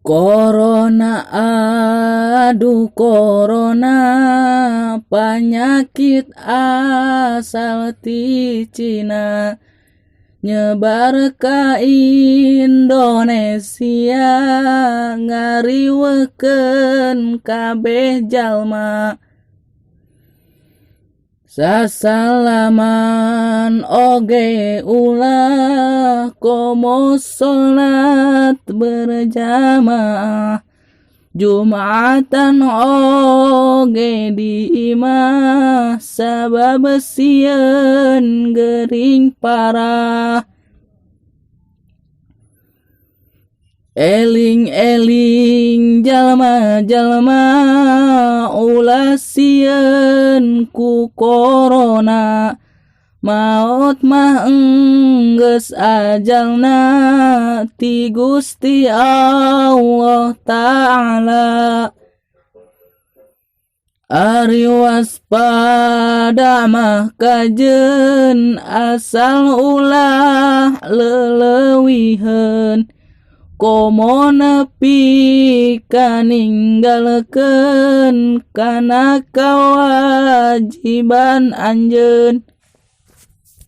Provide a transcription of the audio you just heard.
Corona aduh corona, panyakit asal ti Cina, nyebar ka Indonesia, ngariweukeun kabeh jalma. Sasalaman oge ulah, komo salat berjamaah, Jumatan oge di imah, sabab sieun gering parah. Eling-eling jalma-jalma, ulah sieun ku corona, maot mah enggeus ajalna ti Gusti Allah Ta'ala. Ari waspada mah kajeun, asal ulah leleuwiheun, komo nepi ka ninggalkeun kana kawajiban anjeun.